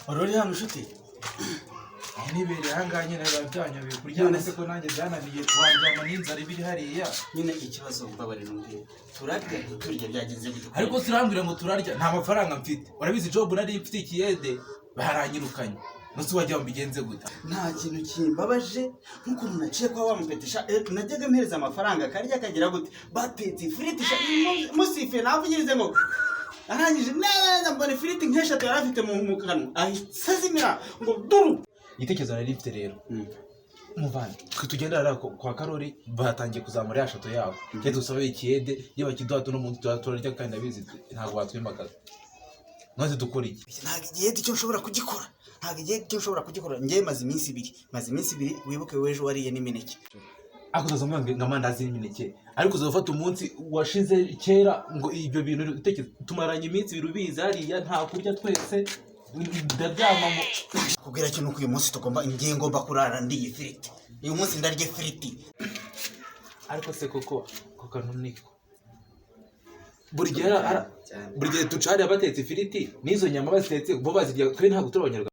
Wari uri hano, nshuti? Nibereye ahangaha nyine, biba byanyobeye kuryama se ko nanjye byananiye, waryama n'inzara iba iri hariya. Nyine ikibazo, mbabarira umbwire, turarya ntiturya, byagenze gute? Ariko turambwira ngo turarya, nta mafaranga mfite. Urabizi, job nari mfite ikiyede baranyirukanye. Nose wajya ngo mbigenze gute? Nta kintu kimbabaje nk'ukuntu naciye kwa wamupetesha, najyaga mpereza amafaranga akarya akagira gute, batetse ifiriti sha, musife navugirize ngo arangije neza, mbona ifiriti nk'eshatu yari afite mu kanwa, ahita azimira ngo duru. Igitekerezo nari mfite rero, muvandi, twe tugenda hariya kwa Karori, batangiye kuzamura ya château yabo, cyangwa dusabe ikiyede, iyo bakiduha tuno munsi turarya, kandi ndabizi ntabwo batwimakaza. Maze dukora iki? Ntabwo igihe icyo nshobora kugikora, ntabwo igihe icyo nshobora kugikora. Njyewe maze iminsi 2, wibuke w'ejo wariye n'imineke. Ariko uzaza ngo amandazi n'imineke, ariko uzafata umunsi washize kera ngo ibyo bintu utekereza, tumaranye iminsi 2 ubizi hariya nta kurya twese, ndaryama mu Kubwira cyo nuko uyu munsi tugomba, ngiye ngomba kurara ndiye ifiriti. Uyu munsi ndarya ifiriti. Ariko se koko ako kantu niko buri gihe buri gihe duca hariya batetse ifiriti n'izo nyama bazitetse, bo bazirya, twe ntabwo turi Abanyarwanda.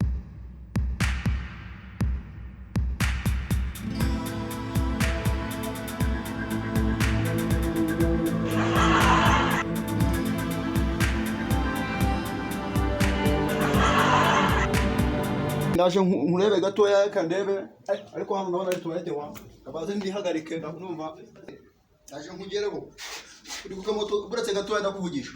Ndaje nkurebe gatoya, reka ndebe. Ariko hano ndabona ari toilette wa kabaze, ndihagarike. Ndumva ndaje nkugereho uri kukamoto, buretse gatoya ndakuvugisha.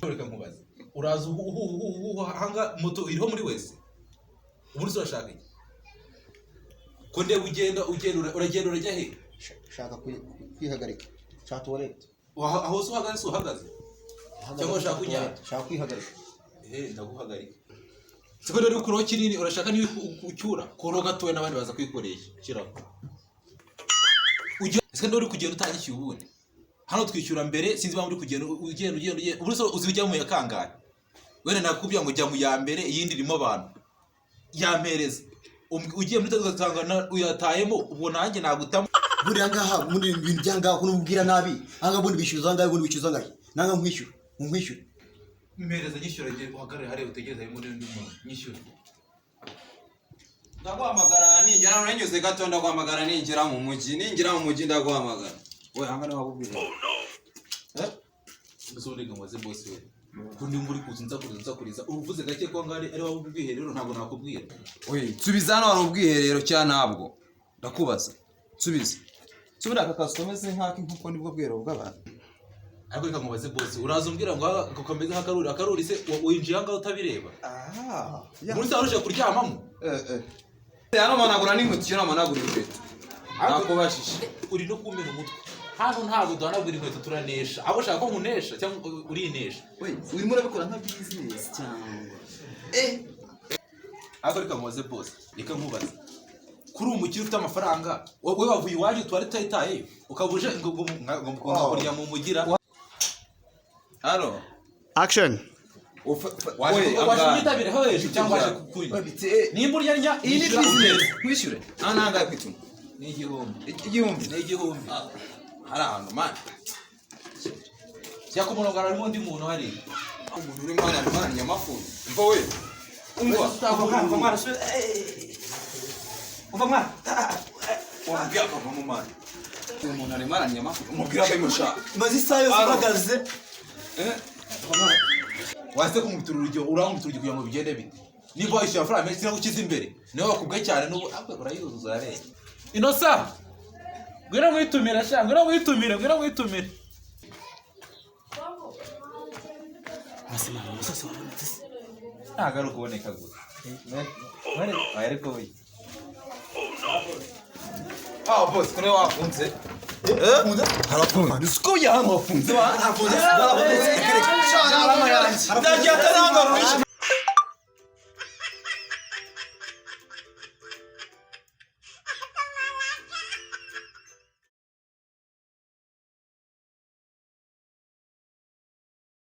Reka nkubaze, uraza uhu hanga moto iriho muri wese, ubundi se urashaka iki? Ko ndeba ugenda ugenda, uragenda urajya he? Shaka kwihagarika, shaka toilette. Aho se uhagaze, se uhagaze cyangwa ushaka kunyara? Shaka kwihagarika. Eh, ndaguhagarika siko rero, ukuraho kinini urashaka niba ucyura kuraho gatoya n'abandi baza kwikoresha, shyiraho ujya. Ese uri kugenda utanyishyuye? Ubundi hano twishyura mbere. Sinzi impamvu uri kugenda ugenda ugenda ugenda. Ubundi se uzi ujya mu ya kangahe? Wenda nakubwira ngo jya mu ya mbere, iyindi irimo abantu yampereza. Ugiye muri tatu ugasanga uyatayemo, ubwo nanjye nagutamo. Buriya ngaha muri ibintu byangaha ko numubwira nabi ahangaha, ubundi bishyuza angahe? Ubundi bishyuza angahe? Nanga nkwishyura, nkwishyura. Mpereza nyishyura, igihe uhagarare hariya utegereze harimo n'undi muntu nyishyura. Ndaguhamagara ningera nanyuze gato, ndaguhamagara ningera mu mujyi, ningera mu mujyi ndaguhamagara. We hanga niba wabubwira. Gusa ubundi ngo nkoze boss we, ko ndimo uri kuza nzakuriza nzakuriza, uvuze gake ko ngari ari wowe ubwiherero, ntabwo nakubwira. We nsubiza, hano hari ubwiherero cyangwa ntabwo? Ndakubaza, nsubiza. Nsubira aka kazu kameze nk'ak'inkoko nibwo bwiherero bw'abantu? Ariko reka nkubaze boss, uraza umbwira ngo ako kameze nk'akaruri, akaruri se winjiye ahangaha utabireba? Ah. Muri se waruje kuryamamo? Eh eh. Hano managura n'inkweto, hano managura inkweto. Nakubajije. Uri no kumena umutwe hano, ntabwo duhanagura inkweto, turanesha. Abo ushaka ko nkunesha cyangwa urinesha? We urimo urabikora nka business cyangwa? Eh. Ariko reka nkubaze boss, reka nkubaze, kuri ubu umukire ufite amafaranga, wowe wavuye iwanyu tuwari tutayitayeyo, ukaba uje ngo mukunda kurya mu mugira. Hano. Action. Waje waje ubyitabire ho hejuru cyangwa waje kukurya? Nimba urya ndya. Iyi ni Ishyura business. ugende. Nkwishyure. Nta nangahe kwituma? Ni 1000. 1000. Ni 1000. Hari ahantu man. Jya ku murongo, harimo undi muntu hariya. Umuntu urimo hano arimo aranyamafu. Umva we. Umva. Umva mwana, umva mwana. Wambwira akavamo man. Uyu muntu arimo aranyamafu. Umubwira abimusha. Maze isaha yose Aro. uhagaze. Eh? Waze kumubita urugero, urankubita urugero kugira ngo bigende bite? Niba wishyura amafaranga menshi cyangwa ukize imbere niwe wakubwe cyane n'ubu ahubwo urayuzuza, urareba inosa. Ngwino nkwitumire sha, ngwino nkwitumire, ngwino nkwitumire. Masimana umusozi wabonetse se? Ntabwo ari ukuboneka gusa ariko we. Ah boss, kune wafunze. Eh? Harafunze. Siko ya hano hafunze. Harafunze. Harafunze. Ndagiye atarangarura.